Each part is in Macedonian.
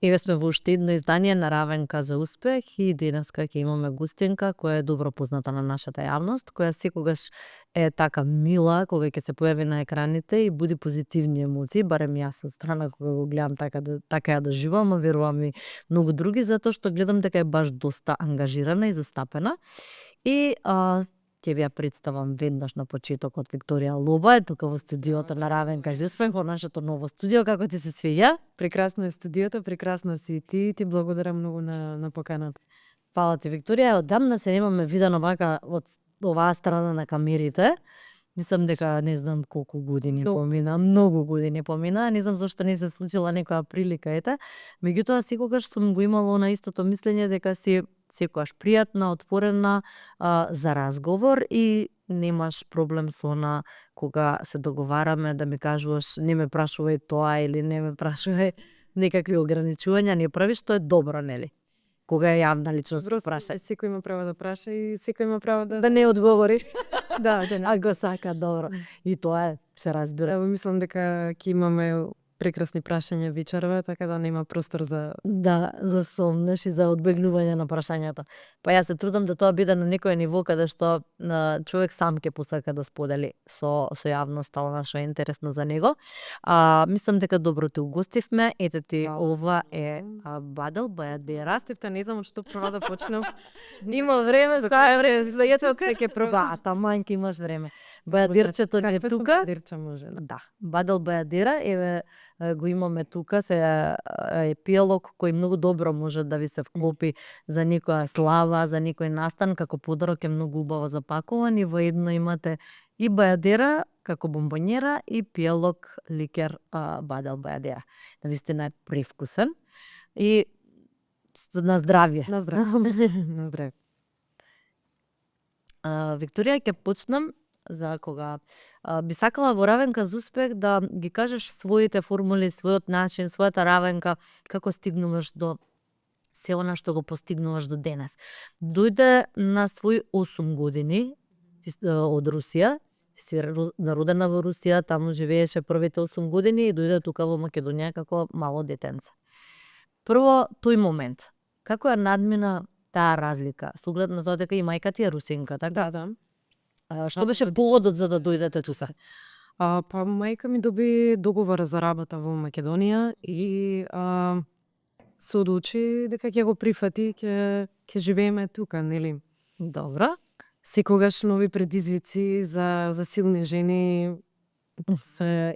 Еве сме во уште едно издание на Равенка за успех и денеска ќе имаме гостинка која е добро позната на нашата јавност, која секогаш е така мила кога ќе се појави на екраните и буди позитивни емоции, барем јас од страна кога го гледам така ја доживувам, а верувам и многу други, затоа што гледам дека е баш доста ангажирана и застапена. И ќе ви ја представам веднаш на почетокот. Викторија Лоба е тука во студиото на Равенка за успех, во нашето ново студио. Како ти се свиѓа? Прекрасно е студиото, прекрасно си и ти благодарам многу на поканата. Фала ти, Викторија. Одамна се немаме видено вака од оваа страна на камерите. Мислам дека не знам колку години помина, многу години помина, не знам зашто не се случила некоја прилика, ете. Меѓутоа секогаш сум го имала на истото мислење дека си секогаш пријатна, отворена за разговор и немаш проблем со она кога се договараме да ми кажуваш не ме прашувај тоа или не ме прашувај некакви ограничувања, не правиш, што е добро, нели? Кога е јавна личност праша. Секој има право да праша и секој има право да не одговори. да не. Ако сака, добро. И тоа е, се разбира. Ево, мислам дека ќе имаме прекрасни прашања вечерва, така да нема простор за за сомнеш и за одбегнување на прашањата. Па јас се трудам да тоа биде на некој ниво каде што човек сам ќе посака да сподели со јавноста она што е интересно за него. Мислам дека добро те угостивме. Ете ти, ова е бадал бајадера. Стефта, не знам од што прво да почнам. Има време, сега е време, за јачот се ќе проба. Таман ќе имаш време. Бајадерчето ни е тука. Бајадерче може. Да. Бадал бајадера, еве го имаме тука, се е пијалок кој многу добро може да ви се вклопи за некоја слава, за некој настан, како подарок е многу убаво запакуван и во едно имате и бајадера како бомбонjera и пијалок ликер бадал бајадера. Навистина е привкусен и на здравје. На здравје. На здравје. Викторија, ќе почнам за кога би сакала во Равенка за успех да ги кажеш своите формули, својот начин, својата Равенка, како стигнуваш до се она што го постигнуваш до денес. Дојде на свој 8 години од Русија, си народена во Русија, таму живееше првите 8 години и дојде тука во Македонија како мало детенце. Прво, тој момент, како ја надмина таа разлика, со оглед на тоа дека и мајка ти е русинка, така? Да. Што беше поводот за да дојдете тука? Па мајка ми доби договор за работа во Македонија и се одлучи дека ќе го прифати, ќе живееме тука, нели? Добро. Секогаш нови предизвици за силни жени се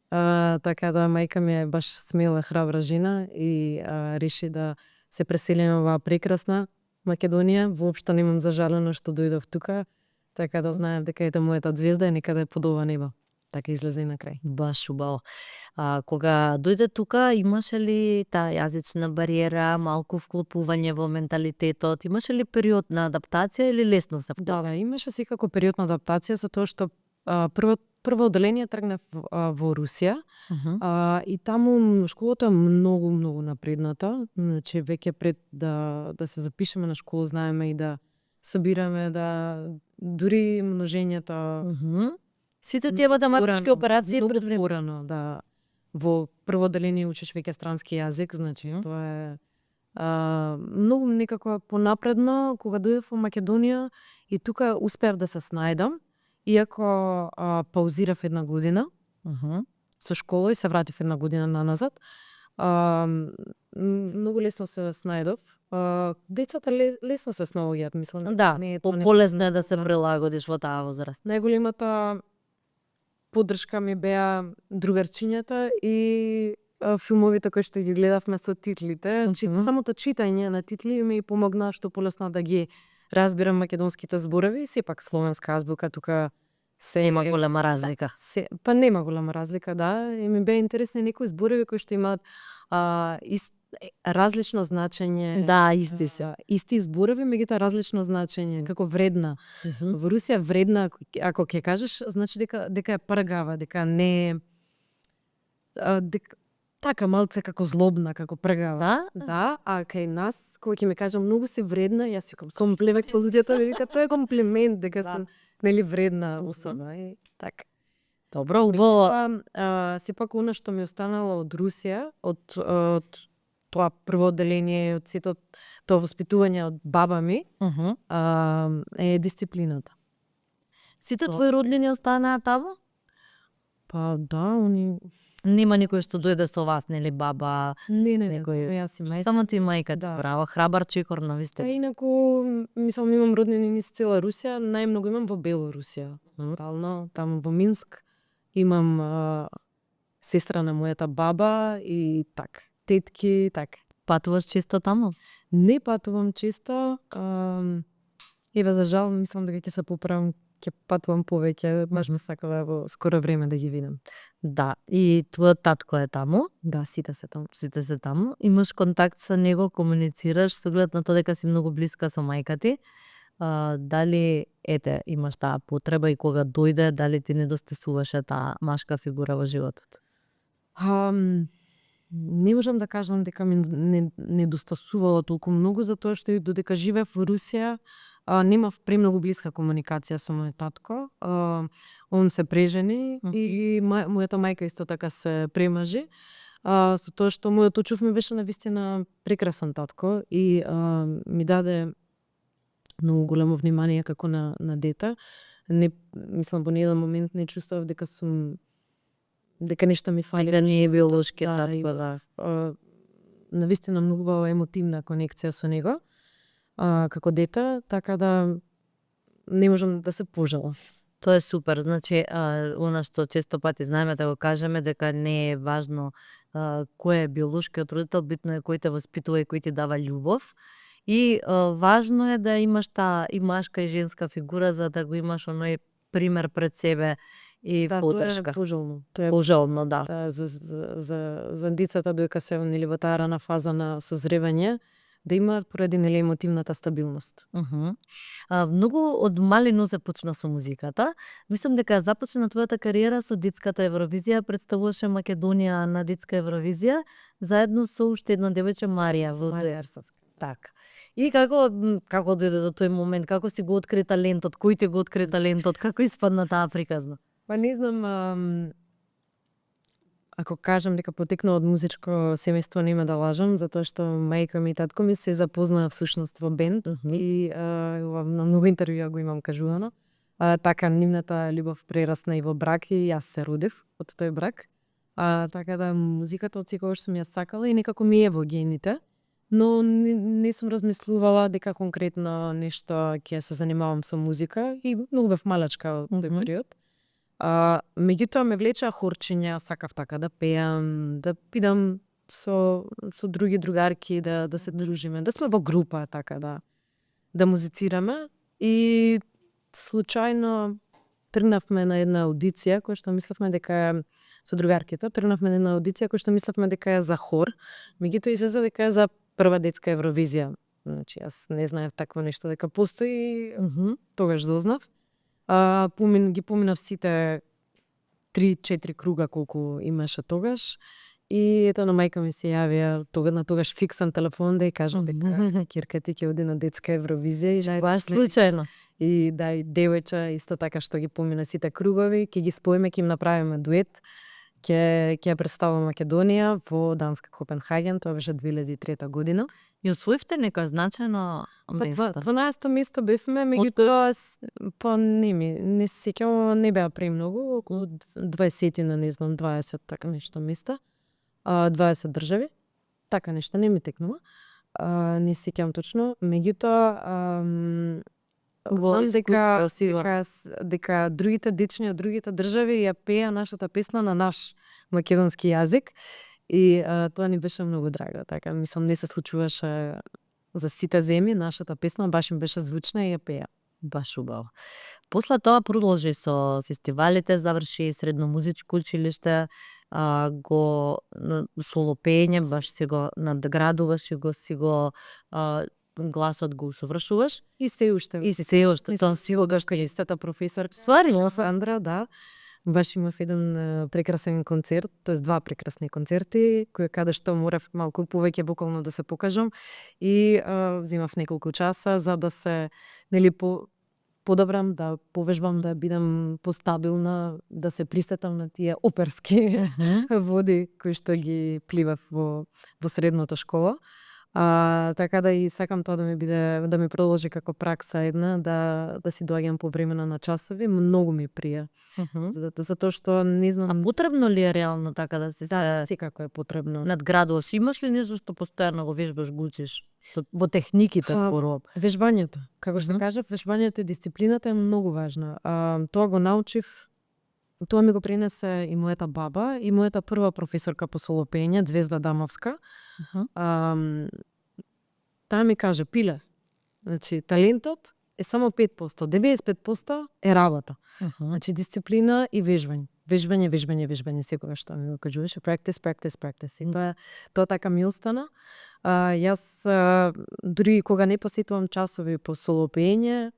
така да мајка ми е баш смела, храбра жена и реши да се преселиме во прекрасна Македонија. Воопшто немам зажалено што дојдов тука. Така да знаем дека ете мојата звезда е некаде под ова небо. Така излезе и на крај. Баш убаво. Кога дојде тука, имаше ли таа јазична бариера, малку вклопување во менталитетот? Имаше ли период на адаптација или лесно се вклопи? Да, имаше секако период на адаптација со тоа што прво одделение тргнав во Русија и таму школата е многу напредната. Значи веќе пред да се запишеме на школа знаеме и да собираме, да дури множењата. Сите тие математички операции пред време. Порано, да. Во прво одделение учиш веќе странски јазик, значи тоа е многу некако понапредно кога дојдов во Македонија и тука успеав да се снајдам, иако паузирав една година со школа и се вратив една година наназад. Многу лесно се снајдов. Децата лесно се снаоѓаат, мислам. Да, полесно е да се прилагодиш во таа возраст. Најголемата поддршка ми беа другарчињата и филмовите кои што ги гледавме со титлите. Самото читање на титли ми помогна што полесно да ги разбирам македонските зборови, сепак словенска азбука тука Има голема разлика. Па нема голема разлика, да. И ми беа интересни некои зборови кои што имаат различно значење. Да, исти се. Исти зборови, меѓутоа различно значење, како вредна. Во Русија вредна, ако ќе кажеш, значи дека е пргава, дека не така малце како злобна, како пргава. Да, а кај нас, кој ќе ми кажа многу си вредна, јас викам комплимент по луѓето, вика тоа е комплимент дека сум нели вредна особа и така. Добро, убаво. Сепак она што ми останало од Русија, од тоа прво одделение, од сето тоа воспитување од баба ми, е дисциплината. Сите твои роднини останаа таму? Па да, они Нема никој што дојде со вас, нели баба? не, Некој- јас и мајка. Само ти и мајка ти. Да. Браво, храбар чекорна ви Та сте. инаку, мислам, имам роднини низ цела Русија, најмногу имам во Белорусија. Тотално, таму во Минск. Имам сестра на мојата баба и така. Тетки, така. Патуваш често таму? Не патувам често. Еве, за жал, мислам дека ќе се поправам, ќе патувам повеќе, баш ме сакала во скоро време да ги видам. Да. И твојот татко е таму? Да, сите се таму. Сите се таму. Имаш контакт со него, комуницираш, со оглед на тоа дека си многу блиска со мајка ти. Дали, имаш таа потреба и кога дојде, дали ти недостасуваше таа машка фигура во животот? Не можам да кажам дека ми недостасувало толку многу, затоа што и додека живеев во Русија, немав премногу блиска комуникација со мојот татко. Он се прежени и мојата мајка исто така се премажи. Со тоа што мојот очов ми беше навистина прекрасен татко и ми даде многу големо внимание како на дете. Не, мислам, во ниеден момент не чувствував дека нешто ми фали. Дека не е биолошкиот Да, татко, да. Навистина многу емотивна конекција со него како дете, така да не можам да се пожалам. Тоа е супер. Значи, она што често пати знаеме да го кажеме, дека не е важно кој е биолошкиот родител, битно е кој те воспитува и кој ти дава љубов. И важно е да имаш таа и машка и женска фигура, за да го имаш оној пример пред себе и подршка. Тоа е пожелно. Тоа е Пожелно, да. за децата додека се нели во таа рана фаза на созревање, да имаат поради нели емотивната стабилност. Многу од малину започна со музиката. Мислам дека започна твојата кариера со детската Евровизија, представуваше Македонија на детска Евровизија, заедно со уште една девојче Марија во Марија Арсовска. така. И како дојде до тој момент, како си го откри талентот, кој ти го откри талентот, како испадна таа приказна? Па не знам, ако кажам дека потекна од музичко семејство, нема да лажам, затоа што мајка ми и татко ми се запознаа всушност во бенд и на многу интервјуа го имам кажувано. Така нивната љубов прерасна и во брак и јас се родев од тој брак. Така да музиката од секогаш сум ја сакала и некако ми е во гените, но не сум размислувала дека конкретно нешто ќе се занимавам со музика и многу бев малачка во тој период. Меѓутоа ме влечеа хорчиња, сакав така да пеам, да бидам со други другарки, да се дружиме, да сме во група, така да музицираме. И случајно тргнавме на една аудиција која што мислевме дека е со другарките, тргнавме на една аудиција која што мислевме дека е за хор, меѓутоа излезе дека е за прва детска Евровизија. Значи јас не знаев такво нешто дека постои, тогаш дознав. Ги поминав сите 3-4 круга колку имаше тогаш и ето на мајка ми се јавија на тогаш фиксен телефон да ја кажам дека ќерка ти ќе оди на детска Евровизија и Баш случајно. И да, и девојче исто така што ги помина сите кругови, ќе ги споиме, ќе им направиме дует, ќе ја представам Македонија во Данска Копенхаген, тоа беше 2003 година. И освоивте нека значајно место? 12-то место бевме, меѓутоа не се сеќавам, не беа премногу, околу 20-на, не знам, 20 така нешто места, 20 држави, така нешто не ми текнува. Не се сеќавам точно, меѓутоа знам дека другите дечни од другите држави ја пеа нашата песна на наш македонски јазик и тоа ни беше многу драго. Така, мислам, не се случуваше за сите земји, нашата песна баш им беше звучна и ја пеа. Баш убаво. После тоа продолжи со фестивалите, заврши средно музичко училиште, го соло пеење, баш си го надградуваш и си го гласот го усовршуваш. И се уште. Тоа секогаш кај истата професорка. Свари, Сандра, да. Баш имав еден прекрасен концерт, тоест два прекрасни концерти, каде што морав малку повеќе буквално да се покажам и земав неколку часа за да се подобрам, да повежбам, да бидам постабилна, да се присетам на тие оперски води кои што ги пливав во средната школа. Така да и сакам тоа да ми продолжи како пракса една, да си доаѓам по времена на часови, многу ми прија. Затоа што не знам. А потребно ли е реално така да се Секако е потребно. надградуваш? Имаш ли нешто што постојано го вежбаш, го учиш? Во техниките зборувам. Вежбањето, како што кажав, вежбањето и дисциплината е многу важна. Тоа го научив, тоа ми го пренесе и мојата баба и мојата прва професорка по солопење, Звезда Дамовска. Таа ми каже, Пиле, значи талентот е само 5%, 95% е работа. Значи дисциплина и вежбање. Вежбање, секогаш што ми го кажуваше, practice. И тоа така ми остана. Јас дури кога не посетувам часови по солопење,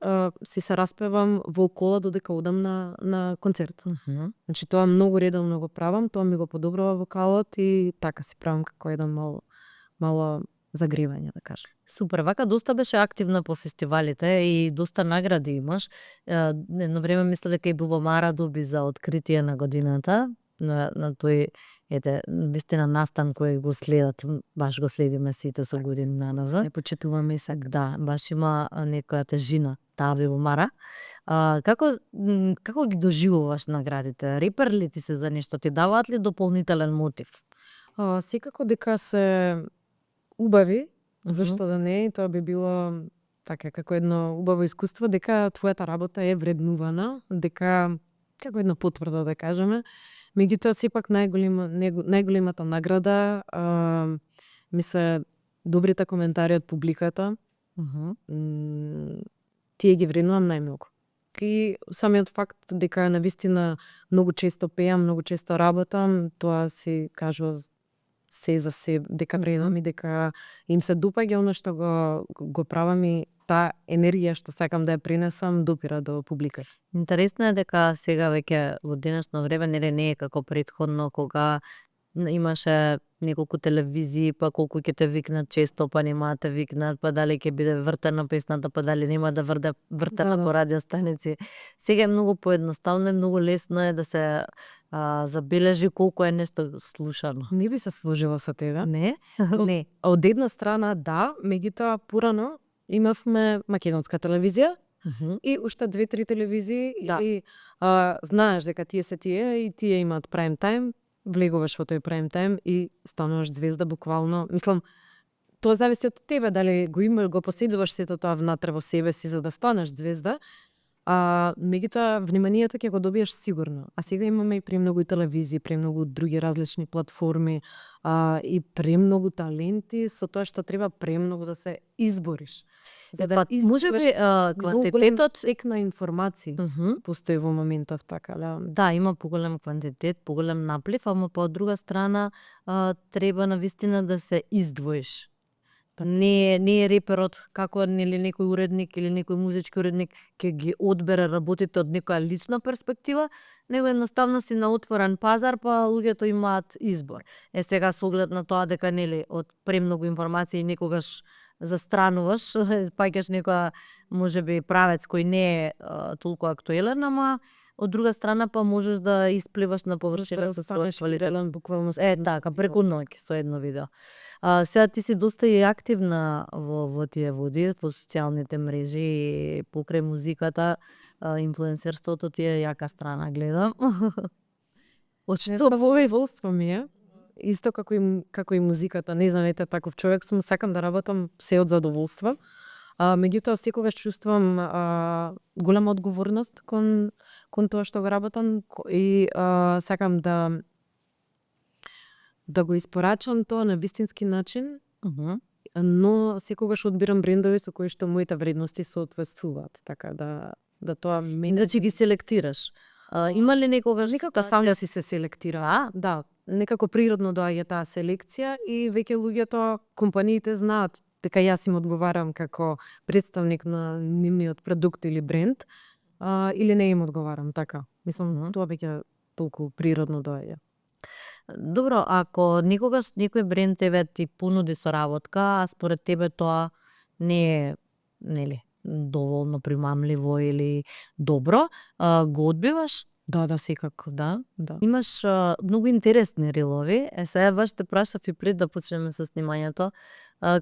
си се распевам во кола додека одам на концерт. Значи тоа многу редовно го правам, тоа ми го подобрува вокалот и така си правам како еден мало загревање, да кажам. Супер, вака доста беше активна по фестивалите и доста награди имаш. Едно време мисля дека и Бубамара доби за откритие на годината на тој вистина настан кој го следат, баш го следиме сите со години наназад. Не почитуваме и сега. Да, баш има некоја тежина таа Бубамара. Како ги доживуваш наградите? Репер ли ти се за нешто? Ти даваат ли дополнителен мотив? Секако дека се убави, зашто да не, тоа би било така како едно убаво искуство, дека твојата работа е вреднувана, дека како една потврда, да кажеме. Меѓутоа сепак најголемата награда ми се добрите коментари од публиката. Тие ги вреднувам најмногу. И самиот факт дека навистина многу често пеам, многу често работам, тоа си кажува се за себе, дека вреднувам и дека им се допаѓа она што го правам и таа енергија што сакам да ја пренесам допира до публиката. Интересно е дека сега веќе во денешно време не е како претходно кога имаше неколку телевизии, па колку ќе те викнат често, па нема те викнат, па дали ќе биде вртена песната, па дали нема да вртена по радиостаници. Сега е многу поедноставно, многу лесно е да се забележи колку е нешто слушано. Не би се сложила со тебе. Не? Не. Од една страна да, меѓутоа порано имавме македонска телевизија и уште 2-3 телевизии и знаеш дека тие се тие и тие имаат прайм тајм, влегуваш во тој прайм тајм и стануваш звезда буквално. Мислам, тоа зависи од тебе дали го поседуваш сето тоа внатре во себе си за да станеш звезда. Меѓутоа вниманието ќе го добиеш сигурно. А сега имаме и премногу телевизии, премногу други различни платформи и премногу таленти, со тоа што треба премногу да се избориш. За да можеби квантитетот на информации постои во моментов, така да. Да, има поголем квантитет, поголем наплив, ама по друга страна треба навистина да се издвоиш. Не е реперот како нели некој уредник или некој музички уредник ќе ги одбере работите од некоја лична перспектива, него едноставно си на отворен пазар, па луѓето имаат избор. Сега со оглед на тоа дека нели од премногу информации некогаш застрануваш, паѓаш некоја можеби правец кој не е толку актуелен, ама од друга страна па можеш да испливаш на површина со својот квалитет. Буквално така, преку ноќ со едно видео. Сега ти си доста и активна во тие води, во социјалните мрежи и покрај музиката, инфлуенсерството ти е јака страна, гледам. Од што задоволство ми е, исто како и музиката, не знам, таков човек сум, сакам да работам се од задоволство. Меѓутоа секогаш чувствувам голема одговорност кон тоа што го работам и сакам да го испорачам тоа на вистински начин, но секогаш одбирам брендови со кои што моите вредности соодветствуваат, така да тоа Значи ги селектираш. Има ли некогаш некако сам да си се селектира? Да, некако природно доаѓа таа селекција и веќе луѓето, компаниите знаат дека јас им одговарам како представник на нивниот продукт или бренд, или не им одговарам, така. Мислам, тоа веќе толку природно доаѓа. Добро, ако некогаш некој бренд тебе ти понуди соработка, а според тебе тоа не доволно примамливо или добро, го одбиваш? Да, секако. Да. Да. Имаш многу интересни рилови. Сега баш те прашав и пред да почнеме со снимањето,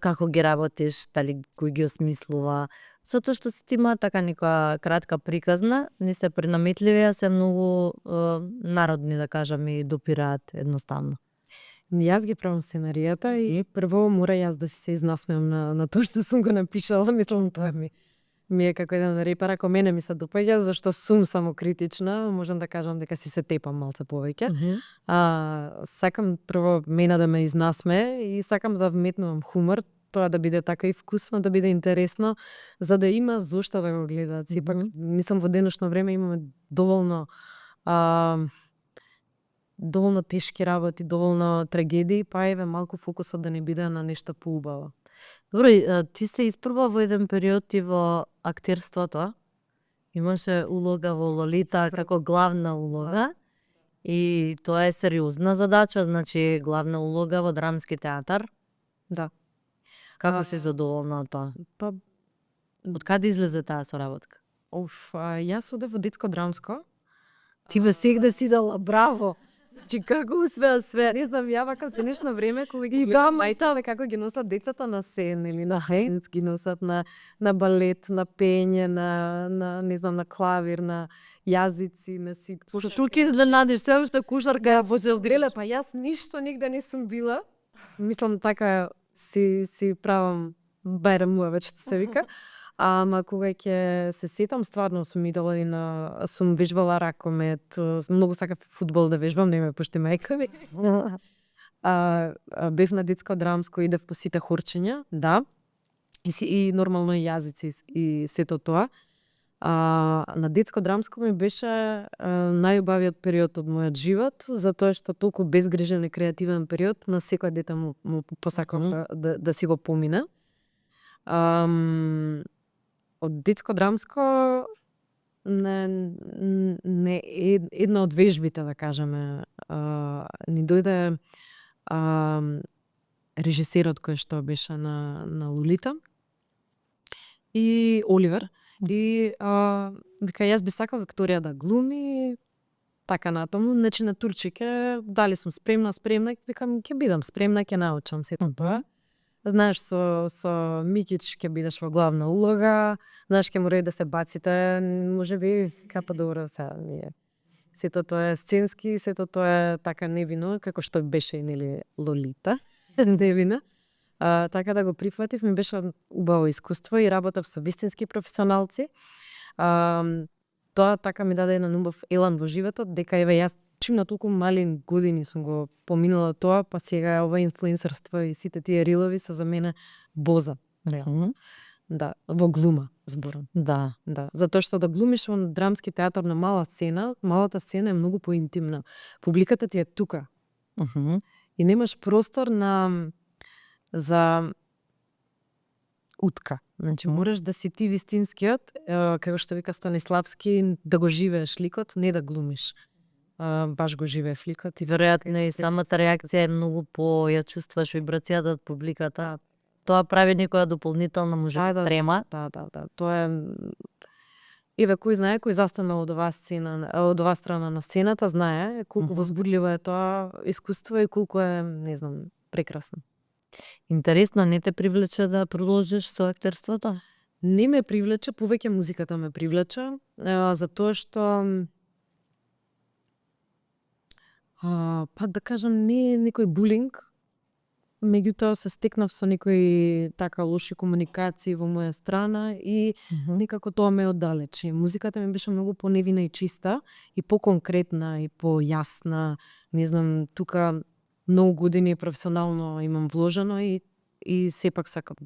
како ги работиш, дали кој ги осмислува, затоа што си ти има така некоја кратка приказна, не се пренаметливи, а се многу народни, да кажам, и допираат едноставно. Јас ги правам сценаријата и прво мора јас да се изнасмеам на тоа што сум го напишала. Мислам, тоа ми е како еден репер, ако мене ми се допаѓа, зашто сум самокритична, можам да кажам дека си се тепам малце повеќе. Сакам прво мене да ме изнасме и сакам да вметнувам хумор, тоа да биде така и вкусно, да биде интересно, за да има зошто да го гледаат. Сепак, мислам, во денешно време имаме доволно тешки работи, доволно трагедии, па еве малку фокусот да не биде на нешто поубаво. Добро, ти се испрба во еден период и во актерството. Имаше улога во Лолита како главна улога. И тоа е сериозна задача, значи главна улога во драмски театар. Да. Како си задоволна од тоа? Па, Од каде излезе таа соработка? јас одев во детско драмско. Ти бе сегде си дала браво. Чи како успеа све? Не знам, ја вака за нешно време кога ги гледам мајта, како ги носат децата на сцена или на хенц, ги носат на балет, на пење, на не знам, на клавир, на јазици, на сит. Што ќе изненадиш, се уште кушарка ја почнеш да Леле, па јас ништо нигде не сум била. Мислам така си правам бајрамувачето се вика. Ама кога ќе се сетам, стварно сум идела и сум вежбала ракомет, многу сакав фудбал да вежбам, не ме пушти мајка ми. Бев на детско драмско, идев по сите хорчења, да. И нормално и јазици и сето тоа. На детско драмско ми беше најубавиот период од мојот живот, затоа што толку безгрижен и креативен период, на секој дете му посакам да си го помине. Од детско драмско не една од вежбите, да кажеме, ни дојде режисерот кој што беше на Лолита и Оливер. И вика, јас би сакал Викторија да глуми, така натаму. Значи на турчике, дали сум спремна, викам, ќе бидам спремна, ќе научам сето тоа. Знаеш, со Микич ќе бидеш во главна улога, знаеш, ќе мора да се баците, може би, капа добро сега ние. Сето тоа е сценски, сето тоа е така невино, како што беше, нели, Лолита, невина. Така да го прифатив, ми беше убаво искуство и работев со вистински професионалци. Тоа така ми даде еден убав елан во животот, дека еве јас чим на толку малин години сум го поминала тоа, па сега ова инфлуенсерство и сите тие рилови се за мене боза. Да, во глума зборам. Да. Затоа што да глумиш во драмски театар на мала сцена, малата сцена е многу поинтимна. Публиката ти е тука. И немаш простор за утка. Значи, мораш да си ти вистинскиот, како што вика Станиславски, да го живееш ликот, не да глумиш. Баш го живееш ликот. И веројатно и самата реакција е многу ја чувствуваш вибрацијата од публиката. Тоа прави некоја дополнителна трема. Да. Тоа е... Еве, кој знае, кој застанал од оваа страна на сцената, знае колку возбудливо е тоа искуство и колку е, не знам, прекрасно. Интересно, не те привлече да продолжиш со актерството? Не ме привлече, повеќе музиката ме привлече, затоа што па да кажам, не е некој булинг, меѓутоа се стекнав со некои така лоши комуникации во моја страна и некако тоа ме оддалечи. Музиката ми беше многу поневина и чиста и поконкретна и појасна. Не знам, тука многу години професионално имам вложено и сепак сакам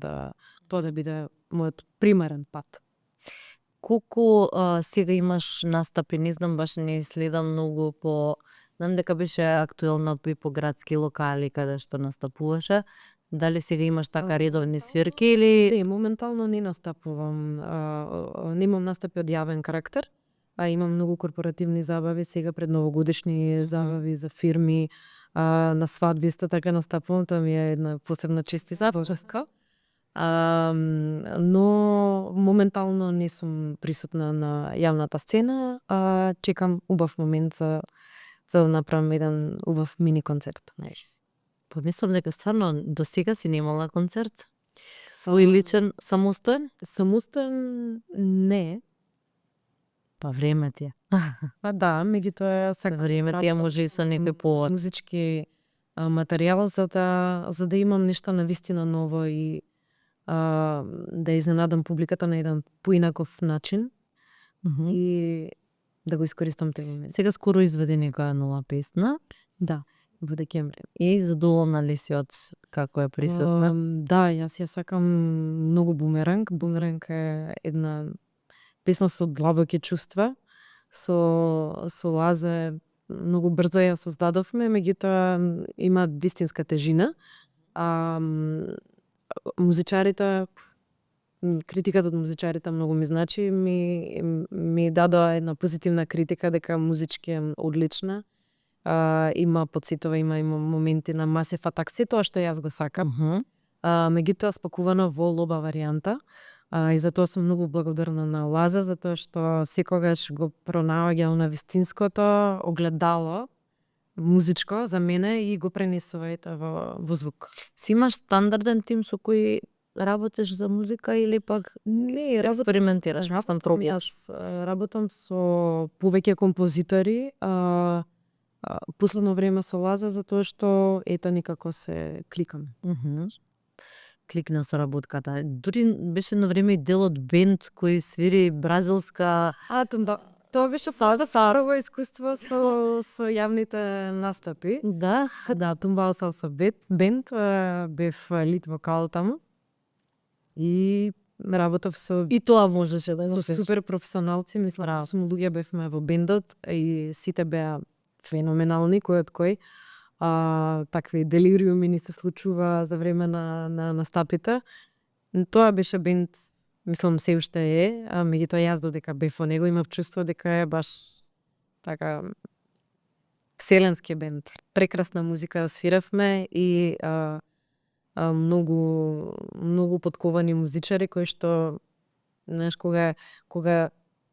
тоа да биде мојот примерен пат. Колку сега имаш настапи, не знам, баш не следам многу знам дека беше актуелно и по градски локали каде што настапуваше. Дали сега имаш така редовни свирки или... Не, моментално не настапувам. Немам настапи од јавен карактер, а имам многу корпоративни забави, сега пред новогодишни забави за фирми, на свадби исто така настапувам, тоа ми е една посебна честица. Но моментално не сум присутна на јавната сцена, чекам убав момент за да направам еден убав мини концерт. Помислам дека стварно до сега си немала концерт? Свој личен, самостоен? Самостоен не. Па време ти е. Па да, меѓутоа сакам Време ти е, може и со некој повод. музички материјал за да имам нешто на вистина ново и да изненадам публиката на еден поинаков начин и да го искористам тој момент. Сега скоро изведи некоја нова песна. Да, во декември. И задоволна ли си од како е присутна? Да, јас ја сакам многу Бумеранг. Бумеранг е една песна со длабоки чувства. Со Лаза многу брзо ја создадовме, меѓутоа има вистинска тежина. Музичарите, критиката од музичарите многу ми значи, ми дадоа една позитивна критика дека музички е одлична. Има подсетува, има моменти на Massive Attack, се тоа што јас го сакам. Меѓутоа спакувано во лоба варијанта. И затоа сум многу благодарна на Лаза, затоа што секогаш го пронаоѓа на вистинското огледало музичко за мене и го пренесува во звук. Си имаш стандарден тим со кој работиш за музика или пак не експериментираш? Јас работам со повеќе композитори, последно време со Лаза затоа што ета никако се кликаме. Кликна соработката. Дури беше на време и дел од бенд кој свири бразилска... Тоа беше Сарово искуство со јавните настапи. Да. Да, Тумбал Салса бенд, бев лид вокал таму. И работев со... И тоа можеше да го супер професионалци, мислам, сум луѓе бевме во бендот и сите беа феноменални, кој од кој. Такви делириуми ни се случува за време на настапите. Тоа беше бенд, мислам се уште е, меѓутоа јас додека бев во него имав чувство дека е баш така вселенски бенд. Прекрасна музика свиравме и многу подковани музичари кои што знаеш кога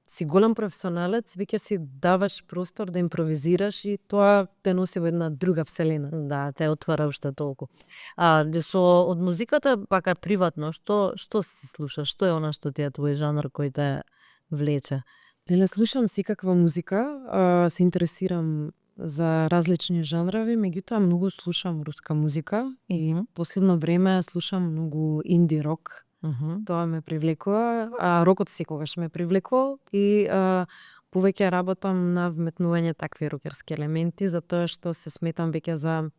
си голем професионалец, веќе си даваш простор да импровизираш и тоа те носи во една друга вселена. Да, те отвара уште толку. Од музиката пака приватно, што си слушаш? Што е она што ти е твој жанр кој те влече? Не слушам секаква музика, се интересирам за различни жанрови, меѓутоа многу слушам руска музика и последно време слушам многу инди рок. Тоа ме привлекува, рокот секогаш ме привлекувал и повеќе работам на вметнување такви рокерски елементи, затоа што се сметам веќе за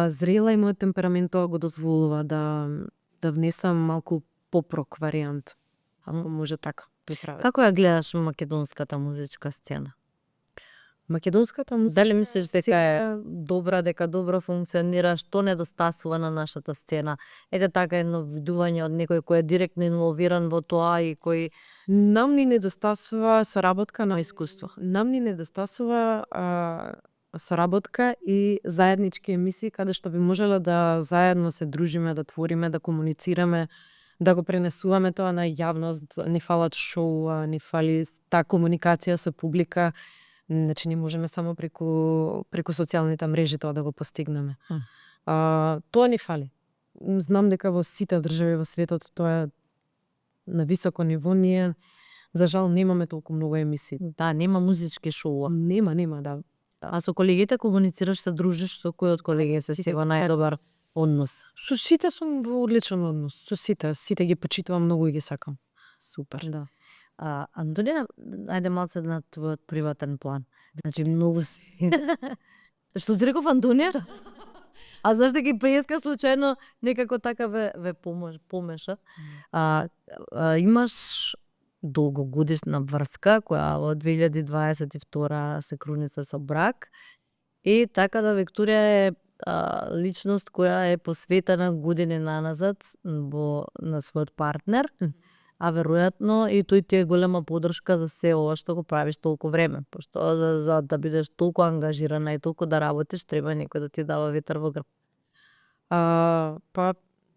зрела и мојот темперамент тоа го дозволува да внесам малку поп-рок варијант. Може така. Како ја гледаш македонската музичка сцена? Македонската музика... Дали мислиш дека е добра, дека добро функционира, што недостасува на нашата сцена? Ете така едно видување од некој кој е директно инволвиран во тоа и кој... Нам ни недостасува соработка на искуство. Нам ни недостасува соработка и заеднички емисии каде што би можеле да заедно се дружиме, да твориме, да комуницираме, да го пренесуваме тоа на јавност, не фалат шоу, не фали таа комуникација со публика. Значи не можеме само преку социјалните мрежи тоа да го постигнеме. Тоа не фали. Знам дека во сите држави во светот тоа е на високо ниво. Ние за жал немаме толку многу емисии. Да, нема музички шоу. Нема, да. А со колегите комуницираш, се дружиш, со кој од колегите си во најдобар однос? Со сите сум во одличен однос. Со сите ги почитувам многу и ги сакам. Супер. Да. Антонија, ајде малце на твојот приватен план. Значи многу си. Што ти реков Антонија? А знаеш дека и преска случајно некако така ве помеша. Имаш долгогодишна врска која во 2022 се круница со брак и така да Викторија е личност која е посветена години наназад на својот партнер, а веројатно и тој ти е голема подршка за се ова што го правиш толку време, пошто за да бидеш толку ангажирана и толку да работиш треба некој да ти дава ветер во грб. Па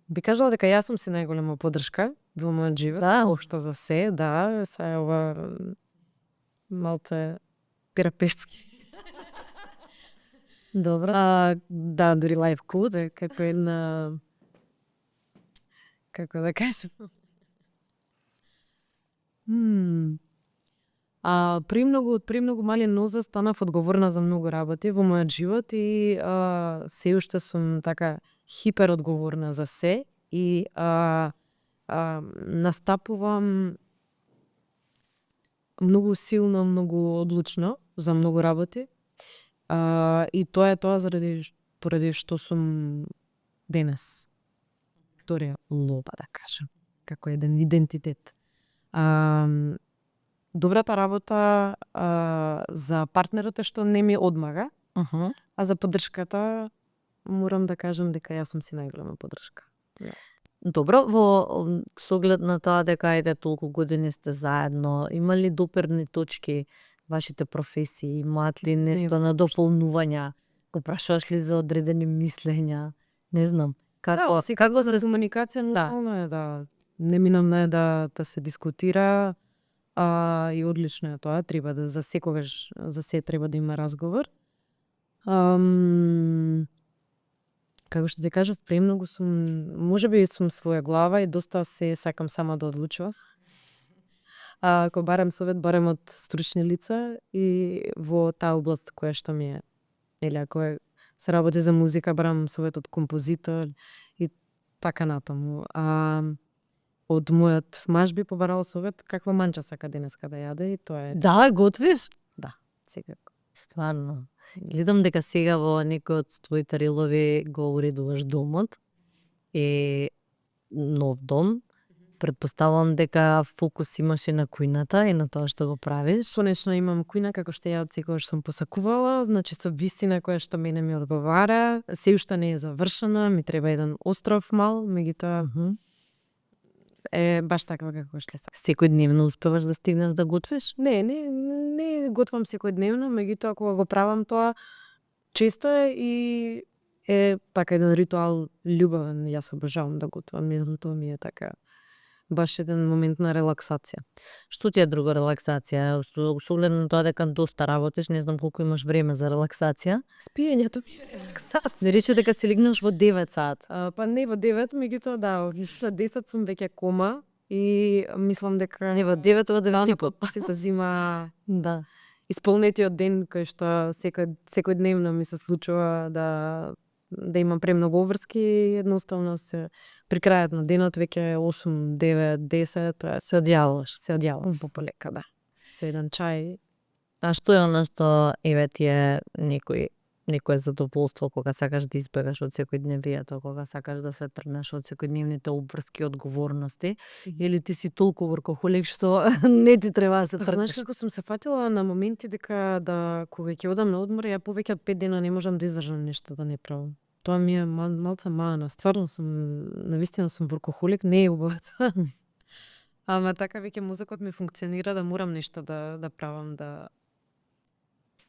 Би кажала дека јас сум си најголема поддршка во мојот живот, Да. општо за се, да, се ова малце терапевтски. Добро. Да, дури лайф коуч, како една, како да кажам. Од премногу мален ноза станав одговорна за многу работи во мојот живот и се уште сум така хиперодговорна за се и настапувам многу силно, многу одлучно за многу работи. И тоа е тоа поради што сум денес. Викторија Лоба, да кажам, како еден идентитет. Добрата работа за партнерот е што не ми одмага, а за поддршката морам да кажам дека јас сум си најголема поддршка. Добро, во со оглед на тоа дека ајде толку години сте заедно, има ли доперни точки вашите професии, имаат ли нешто на дополнувања? Го прашуваш ли за одредени мислења? Не знам. Како за комуникација нормално е да не минам да се дискутира, и одлично е тоа, треба да за секогаш, за се треба да има разговор. Како што ти кажав, премногу сум, можеби сум своја глава и доста се сакам сама да одлучувам. Ако барам совет, барам од стручни лица и во таа област која што ми е, нели, ако се работи за музика, барам совет од композитор и така натаму. Од мојот маж би побарал совет каква манча сака денеска да јаде и тоа е. Да, готвиш? Да, секако. Стварно. Гледам дека сега во некој од твоите рилови го уредуваш домот и нов дом. Предпоставувам дека фокус имаш и на кујната и на тоа што го правиш. Конечно имам кујна како што ја од секогаш сум посакувала, значи со висина која што мене ми одговара, се уште не е завршена, ми треба еден остров мал, меѓутоа е баш таква како што сакам. Секојдневно успеваш да стигнеш да готвиш? Не готвам секојдневно, меѓутоа кога го правам тоа често е и е така еден ритуал љубавен. Јас обожавам да готвам, мислам тоа ми е така баш еден момент на релаксација. Што ти е друго релаксација? Со оглед на тоа дека доста работиш, не знам колку имаш време за релаксација. Спиењето ми е релаксација. Не рече дека си легнеш во 9 сат. Па не во 9, меѓутоа да, след 10 сум веќе кома и мислам дека Не во 9, во 9 типот. се зозима Да. исполнетиот ден кој што секојдневно ми се случува да имам премногу обврски, едноставно се при крајот на денот веќе 8, 9, 10, тоа Се одјавуваш. се одјавам пополека, да. Со еден чај. А што е она што еве ти е некој задоволство кога сакаш да избегаш од секојдневието, кога сакаш да се тргнеш од секојдневните обврски, одговорности, или ти си толку воркохолик што не ти треба да се Знаеш тргнеш? како сум се фатила на моменти дека кога ќе одам на одмор, ја повеќе од 5 дена не можам да издржам нешто да не правам. Тоа ми е малце мана. Стварно сум, навистина сум воркохолик, не е убаво тоа. Ама така веќе мозокот ми функционира да морам нешто да правам,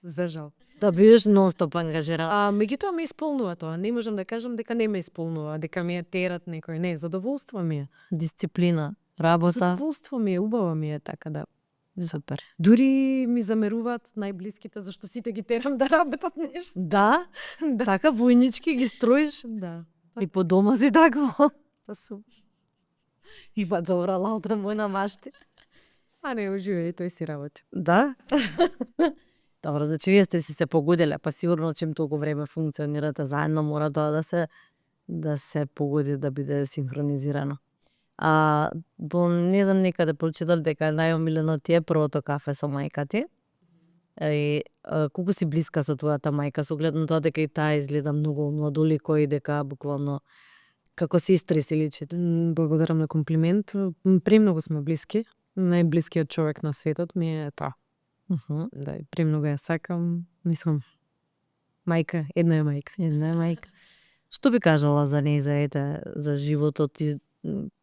за жал. Да бидеш нонстоп ангажиран. Меѓутоа ме исполнува тоа. Не можам да кажам дека не ме исполнува, дека ми е терат некој. Не, задоволство ми е. Дисциплина, работа. Задоволство ми е, убаво ми е така да. Супер. Дури ми замеруваат најблиските зашто сите ги терам да работат нешто. Да? Така војнички ги строиш? Да. И по дома си такво? Па сум. Има добра лаутра мојна машти. Не, уживај, тој си работи. Да? Добро, значи вие сте си се погодиле, па сигурно чим толку време функционирате заедно, мора тоа да се погоди да биде синхронизирано. Не знам, некаде прочитав дека најомилено ти е првото кафе со мајка ти. И колку си блиска со твојата мајка, со оглед на тоа дека и таа изгледа многу младолико и дека буквално како сестри си личите. Благодарам на комплимент. Премногу сме блиски. Најблискиот човек на светот ми е таа. Да, премногу ја сакам. Мислам, мајка, една е мајка. Една е мајка. Што би кажала за неја, за животот и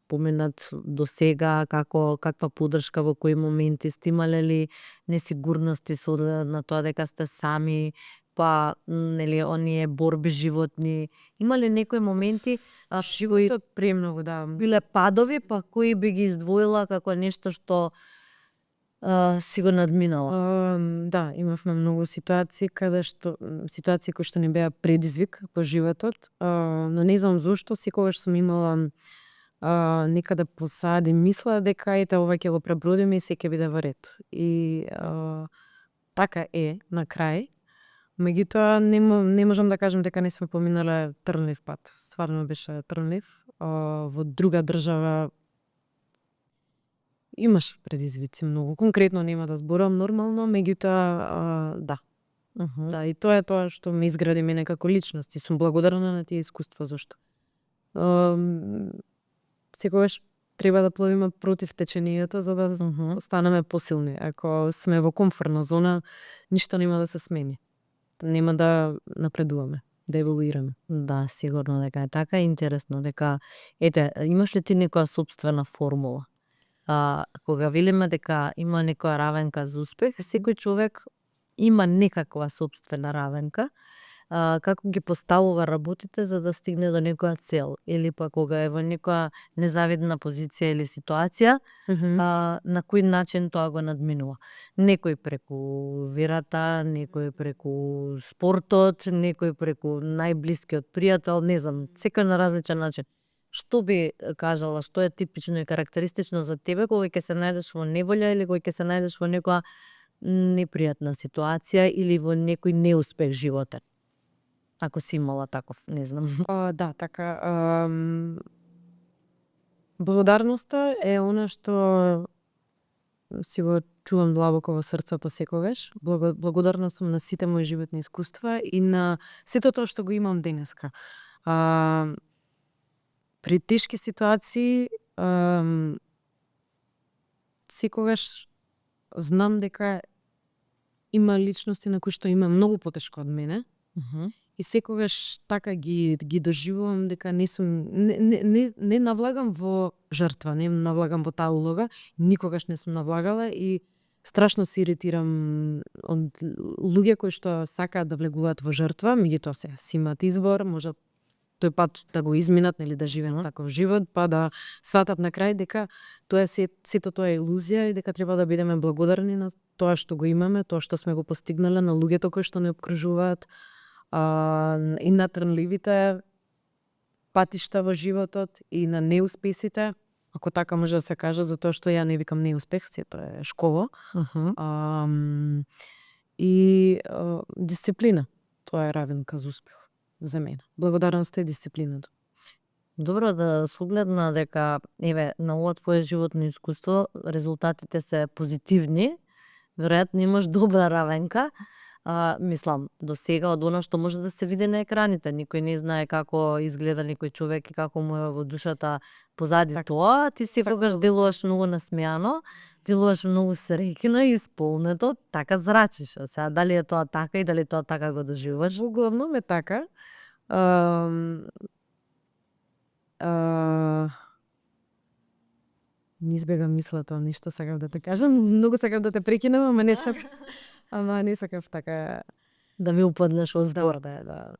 поминат до сега, каква поддршка, во кои моменти сте имале ли несигурности со на тоа дека сте сами, па нели оние борби животни. Има ли некои моменти кои Животот премногу, да. биле падови, па кои би ги издвоила како нешто што си го надминала? Да, имавме многу ситуации ситуации кои што ни беа предизвик по животот, но не знам зошто секогаш сум имала некаде позади мисла дека ете ова ќе го пребродиме и се ќе биде во ред. И така е на крај. Меѓутоа не можам да кажам дека не сме поминале трнлив пат. Стварно беше трнлив. Во друга држава имаше предизвици многу. Конкретно нема да зборам нормално, меѓутоа да. Да, и тоа е тоа што ме изгради мене како личност и сум благодарна на тие искуства зашто. Секогаш треба да пловиме против течението за да станеме посилни. Ако сме во комфортна зона, ништо нема да се смени. Нема да напредуваме, да еволуираме. Да, сигурно дека е така. Интересно дека ете, имаш ли ти некоја собствена формула? Кога велиме дека има некоја равенка за успех, секој човек има некаква собствена равенка. Како ги поставува работите за да стигне до некоја цел, или па кога е во некоја незавидна позиција или ситуација, на кој начин тоа го надминува. Некој преку верата, некој преку спортот, некој преку најблискиот пријател, не знам, секој на различен начин. Што би кажала, што е типично и карактеристично за тебе кога ќе се најдеш во неволја или кога ќе се најдеш во некоја непријатна ситуација или во некој неуспех животен? Ако си имала таков, не знам. Да, така. Благодарноста е она што си го чувам длабоко во срцето секогаш. Благодарна сум на сите мои животни искуства и на сето тоа што го имам денеска. При тешки ситуации секогаш знам дека има личности на кои што има многу потешко од мене. И секогаш така ги доживувам дека не навлагам во жртва, не навлагам во таа улога, никогаш не сум навлагала и страшно се иритирам од луѓе кои што сакаат да влегуваат во жртва, меѓутоа си имаат избор, може тој пат да го изминат, нели да живеат таков живот, па да сватат на крај дека сето тоа е илузија и дека треба да бидеме благодарни на тоа што го имаме, тоа што сме го постигнале, на луѓето кои што не обкружуваат, и на трнливите патишта во животот и на неуспесите, ако така може да се каже, затоа што ја не викам неуспех, сето е школо. И дисциплина, тоа е равенка за успех за мене. Благодарноста и дисциплината. Добро, да се огледна дека еве на ова твое животно искуство резултатите се позитивни, веројатно имаш добра равенка. Мислам, до сега од она што може да се види на екраните. Никој не знае како изгледа некој човек и како му е во душата позади тоа. Ти секогаш делуваш многу насмеано, делуваш многу среќна и исполнето, така зрачиш. Сега дали е тоа така и дали тоа така го доживуваш? Углавном е така. Ми избега мислата, ништо сакав да те кажам, многу сакав да те прекинам, ама не сакав така да ми упаднеш во збор. Да.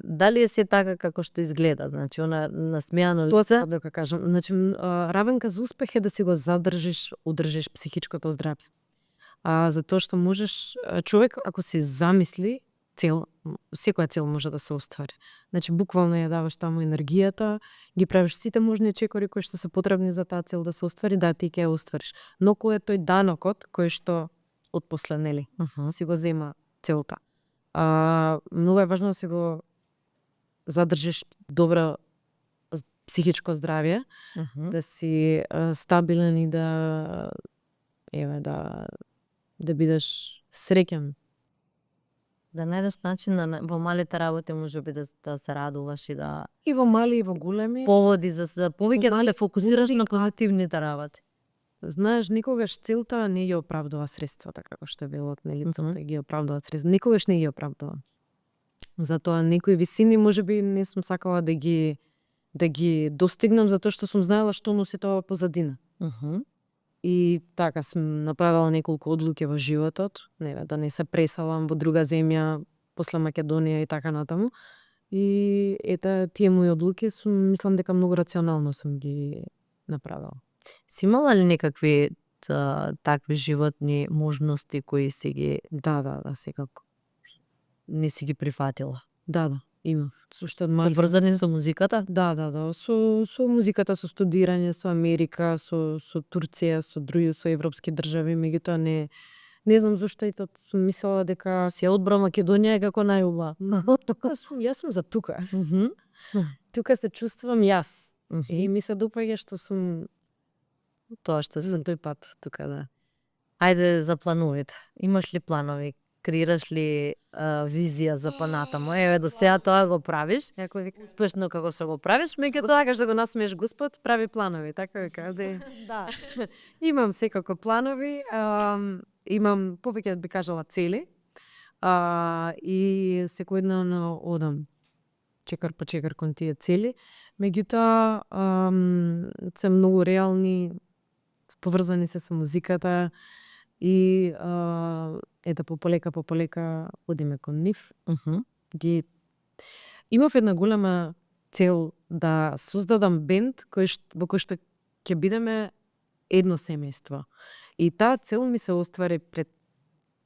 Дали е се така како што изгледа? Значи, она насмеано Тоа лице? сакав да кажам. Значи, равенка за успех е да си го одржиш психичкото здравје. Затоа што можеш, човек ако се замисли цел, секоја цел може да се оствари. Значи, буквално ја даваш таму енергијата, ги правиш сите можни чекори кои што се потребни за таа цел да се оствари, да ти ќе ја оствариш. Но кој е тој данокот кој што отпосле, нели, си го зема целта. Многу е важно да си го задржиш добро психичко здравје, да си стабилен и да бидеш среќен. Да најдеш начин во малите работи можеби да се радуваш и да И во мали и во големи. поводи за повеќе да се фокусираш на позитивните работи. Знаеш, никогаш целта не ги оправдува средствата, како што е велот, нели, целта ги оправдува средства. Никогаш не ги оправдува. Затоа некои висини можеби не сум сакала да ги достигнам затоа што сум знаела што носи тоа позадина. И така сум направила неколку одлуки во животот, да не се преселам во друга земја, после Македонија и така натаму. И ета тие мои одлуки мислам дека многу рационално сум ги направила. Си имала ли некакви такви животни можности кои си ги Да, секако. не си ги прифатила? Да, имав. Уште од мал. Поврзани со музиката? Да. Со музиката, со студирање, со Америка, со Турција, со европски држави, меѓутоа не знам зошто и тоа сум мислела дека Си ја одбра Македонија како најубава. јас сум за тука. Тука се чувствувам јас. И ми се допаѓа што сум Тоа што за си. тој пат тука, да. Ајде за плановите. Имаш ли планови? Креираш ли визија за понатаму? Еве до сега тоа го правиш. Некој вика, Успешно како се го правиш, ако меѓутоа сакаш да го насмееш Господ, прави планови, така вика. да. Имам секако планови, имам повеќе би кажала цели. И секојдневно одам чекар по чекар кон тие цели. Меѓутоа се многу реални, поврзани се со музиката и ета по полека одиме кон нив. Имав една голема цел да создадам бенд во кој што ќе бидеме едно семејство. И таа цел ми се оствари пред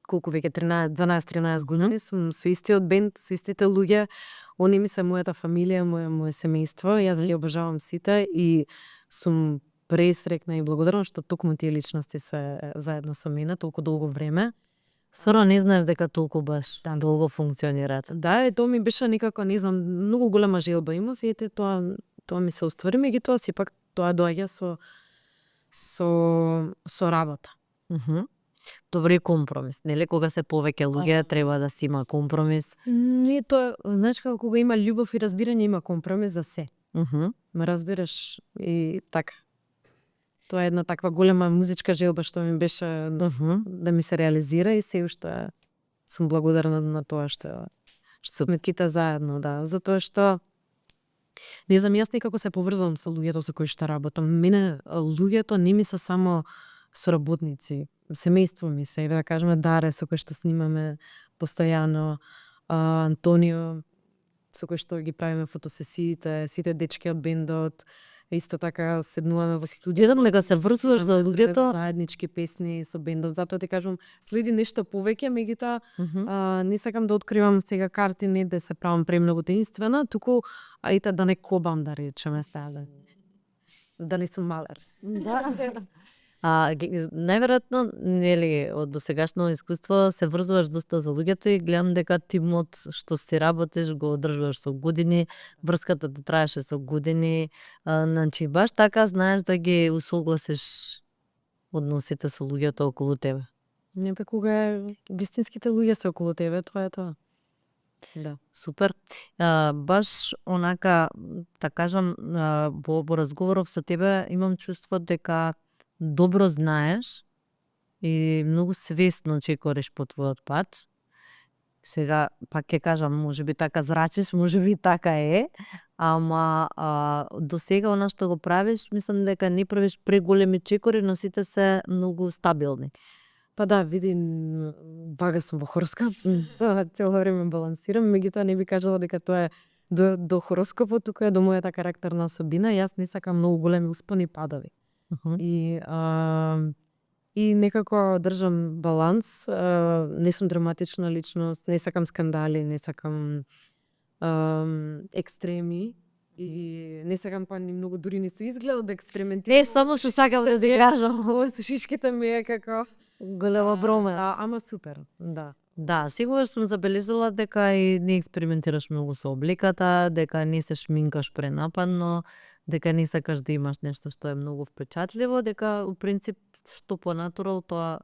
колку веќе 12-13 години. Сум со истиот бенд, со истите луѓе. Они ми се мојата фамилија, моје семејство. Јас ги обожавам сите и сум пресрекна и благодарна што токму тие личности се заедно со мене толку долго време. Сора не знаев дека толку баш долго функционираат. Да, тоа ми беше некако, не знам, многу голема желба имав и ете тоа ми се оствари, меѓутоа сепак тоа доаѓа со работа. Добри компромис, нели? Кога се повеќе луѓе треба да си има компромис. Не, тоа, знаеш како кога има љубов и разбирање, има компромис за се. Ме разбираш и така. Тоа е една таква голема музичка желба што ми беше да ми се реализира и се уште сум благодарна на тоа што сме сите заедно, да. Затоа што не знам, јас некако се поврзувам со луѓето со кои што работам. Мене луѓето не ми се само соработници, семејство ми се, да кажеме Даре со кој што снимаме постојано, Антонио со кој што ги правиме фотосесиите, сите дечки од бендот. Исто така седнуваме во студио. Гледам дека се врзуваш за луѓето. Заеднички песни со бендот. Затоа ти кажувам, следи нешто повеќе, меѓутоа не сакам да откривам сега карти, не да се правам премногу таинствена, туку ете да не кобам, да речеме, да не сум малер. Најверојатно, нели, од досегашно искуство се врзуваш доста за луѓето и гледам дека тимот што си работиш го одржуваш со години, врската да траеше со години, значи баш така знаеш да ги усогласиш односите со луѓето околу тебе. Не бе, кога вистинските луѓе се околу тебе, тоа е тоа. Да. Супер. Баш онака, да кажам, во разговоров со тебе имам чувство дека добро знаеш и многу свесно чекориш по твојот пат. Сега, пак ќе кажам, може би така зрачиш, може би така е, ама до сега она што го правиш, мислам дека не правиш преголеми чекори, но сите се многу стабилни. Па да, види, вага сум во хороскоп, цело време балансирам, меѓутоа не би кажала дека тоа е до хороскопот, туку е до мојата карактерна особина. Јас не сакам многу големи успони и падови. И некако држам баланс, не сум драматична личност, не сакам скандали, не сакам екстреми и не сакам па ни многу дури не со изгледот да експериментирам. Не, само што сакам да ти кажам, Ово со шишките ми е како голема брома. Ама супер, да. Да, сигурно сум забележала дека и не експериментираш многу со облеката, дека не се шминкаш пренападно, дека не сакаш да имаш нешто што е многу впечатливо, дека у принцип што по натурал тоа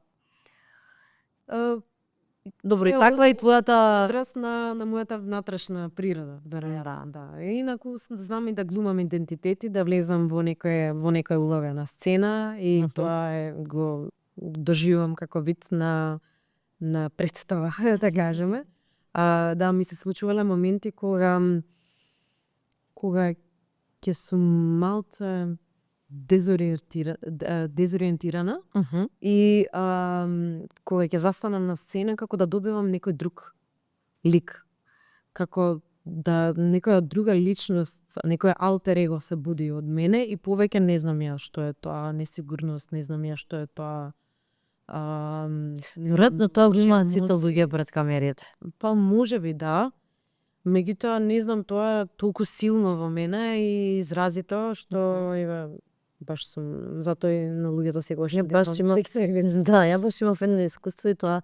добро, и таква и твојата Одраз на мојата внатрешна природа, веројатно. Да. Инаку знам и да глумам идентитети, да влезам во некоја улога на сцена и тоа го доживувам како вид на представа, да кажеме. Да, ми се случувале моменти кога ќе сум малце дезориентирана и кога ќе застанам на сцена како да добивам некој друг лик. Како да некоја друга личност, некој алтер его се буди од мене и повеќе не знам ја што е тоа несигурност, не знам ја што е тоа Веројатно тоа го имаат сите луѓе пред камерите. Па можеби да. Меѓутоа не знам, тоа е толку силно во мене и изразито што еве баш сум затоа и на луѓето секогаш Ја баш имав да, ја баш имав едно искуство и тоа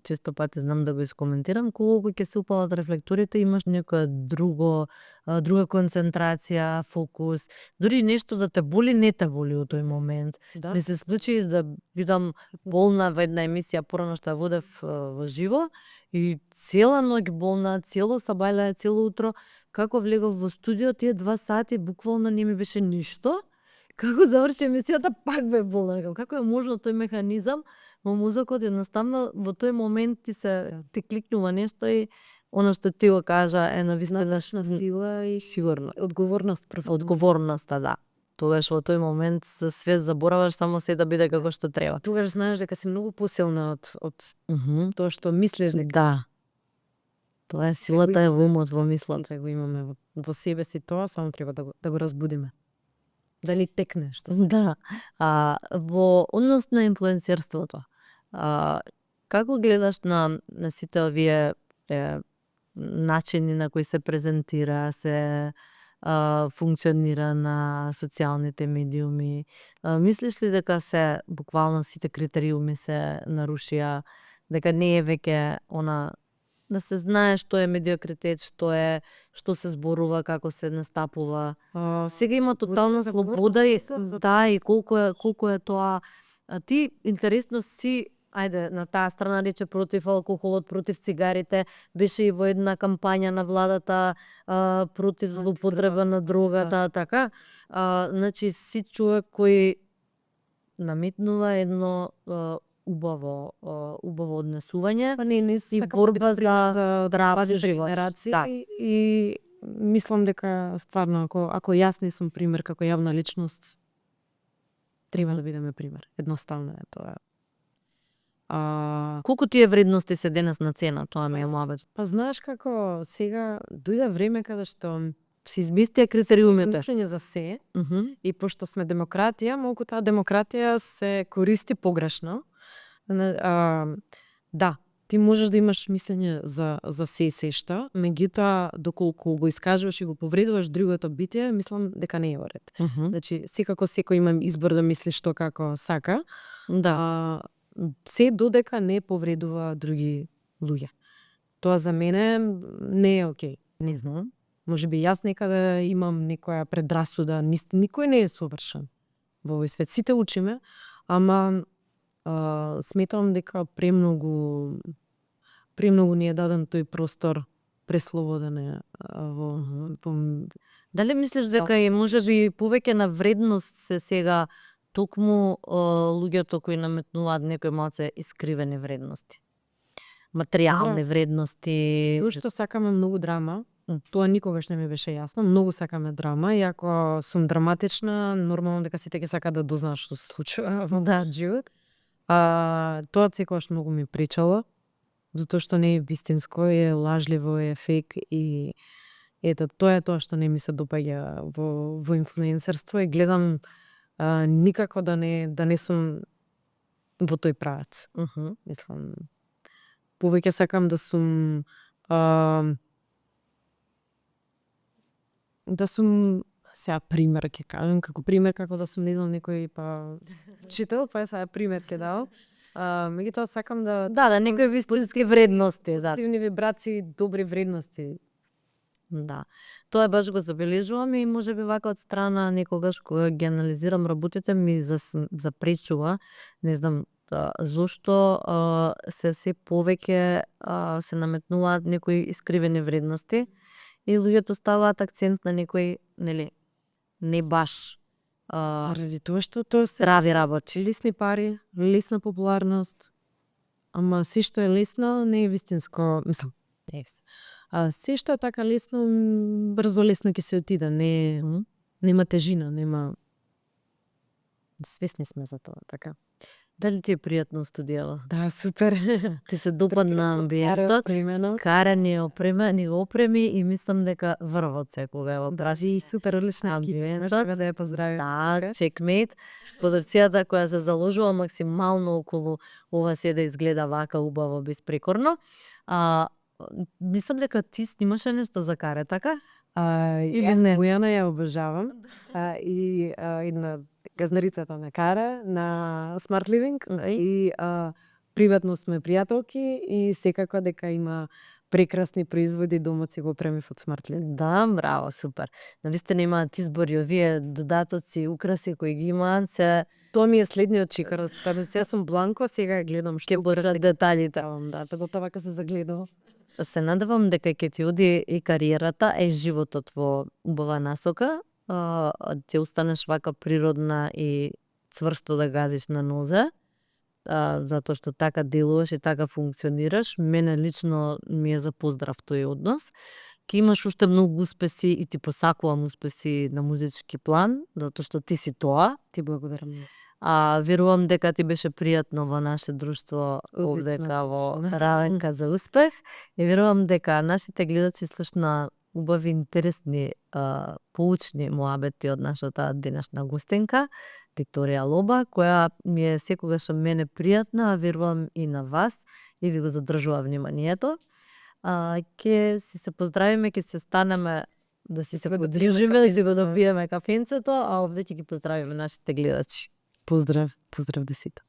често пати знам да го искоментирам, кога ќе се упалат рефлекторите, имаш некоја друга концентрација, фокус, дури нешто да те боли, не те боли во тој момент. Да. Ми се случи да бидам болна во една емисија порано што ја водев во живо и цела ноќ болна, цело сабајле, цело утро, како влегов во студио, тие 2 сати буквално не ми беше ништо. Како заврши емисијата, пак бе болна. Како е можно тој механизам во мозокот, едноставно во тој момент ти кликнува нешто и она што ти го кажа е навистина стила и сигурно. одговорност Одговорноста, да. Тогаш во тој момент за све забораваш, само се да биде како што треба. Тогаш знаеш дека си многу посилна од тоа што мислиш дека Да. Тоа е силата е во умот, во мислата. го имаме во себе си тоа, само треба да го разбудиме. Дали текне што Да. Во однос на инфлуенсерството, како гледаш на сите овие начини на кои се презентира, се функционира на социјалните медиуми? Мислиш ли дека се буквално сите критериуми се нарушија, дека не е веќе она да се знае што е медиокритет, што се зборува, како се настапува? Сега има тотална слобода и да, и колку е тоа. Ти интересно си, ајде, на таа страна рече против алкохолот, против цигарите, беше и во една кампања на владата против злоупотреба на дрогата, така. Значи си човек кој наметнува едно убаво однесување и борба за здрав живот. Да. И мислам дека стварно ако јас не сум пример како јавна личност, треба да бидеме пример. Едноставно е тоа. Колку тие вредности се денес на цена, тоа ми е муабет. Па знаеш како сега дојде време каде што се изместија критериумите. Учење за се и пошто сме демократија, малку таа демократија се користи погрешно. Да, ти можеш да имаш мислење за се и сешта, меѓутоа доколку го искажуваш и го повредуваш другото битие, мислам дека не е во ред. Значи, секако секој има избор да мисли што како сака. Да. Се додека не повредува други луѓе. Тоа за мене не е окей. Не знам. Можеби јас некаде имам некоја предрасуда, никој не е совршен во овој свет. Сите учиме, ама сметам дека премногу ни е даден тој простор преслободен е во Дали мислиш дека е можеби повеќе на вредност се сега токму луѓето кои наметнуваат некои малце искривени вредности? Материјални вредности. Што сакаме многу драма, тоа никогаш не ми беше јасно. Многу сакаме драма и ако сум драматична, нормално дека сите ќе сакаат да дознаат што се случува во живот. Тоа секогаш многу ми пречало, затоа што не е вистинско, е лажливо, е фейк и ето тоа е тоа што не ми се допаѓа во инфлуенсерство и гледам никако да не сум во тој правец. Мислам, повеќе сакам да сум сега пример ќе кажам, како пример како да сум не знам некој чител, па сега пример ќе дал. Меѓутоа сакам да некои вистински вредности, позитивни вибрации, добри вредности. Да. Тоа баш го забележувам и можеби вака од страна некогаш кога ги анализирам работите ми запречува, не знам зошто се повеќе се наметнуваат некои искривени вредности и луѓето ставаат акцент на некои, нели, не баш ради тоа што тоа се здрави работи. Лесни пари, лесна популарност, ама се што е лесно не е вистинско, мислам, не е се. Се што е така лесно, брзо лесно ќе се отиде, нема тежина, нема. Свесни сме за тоа, така. Дали ти е пријатно студијава? Да, супер. Ти се допадна амбиентот, карани опремени опреми и мислам дека врвот секога е во И супер одлична амбиентот. Треба да ја поздравим. Да, чекмейт. Продукцијата која се заложува максимално околу ова се да изгледа вака убаво безпрекорно. Мислам дека ти снимаше нешто за каре, така? Или Јас не? Бојана ја обожавам. И на газнарицата на Кара, на Smart Living и приватно сме пријателки и секако дека има прекрасни производи домот си го премив од Smart Living. Да, браво, супер. Навистина имаат избори овие додатоци, украси кои ги имаат се Тоа ми е следниот чекар. Сега сум бланко, сега ја гледам што ќе борат деталите. Да, тоа вака се загледува. Се надевам дека ќе ти оди и кариерата, и животот во убава насока. Ќе останеш вака природна и цврсто да газиш на нозе, затоа што така делуваш и така функционираш. Мене лично ми е за поздрав тој однос. Ке имаш уште многу успеси и ти посакувам успеси на музички план, затоа што ти си тоа. Ти благодарам. Верувам дека ти беше пријатно во наше друштво овдека во Равенка за успех и верувам дека нашите гледачи слушна убави, интересни, поучни муабети од нашата денешна гостинка, Викторија Лоба, која ми е секогаш мене пријатна, а верувам и на вас и ви го задржува вниманието. Ке си се поздравиме, ке си останеме да си се подружиме и си го добиеме кафенцето, а овде ќе ги поздравиме нашите гледачи. Поздрав, поздрав десите.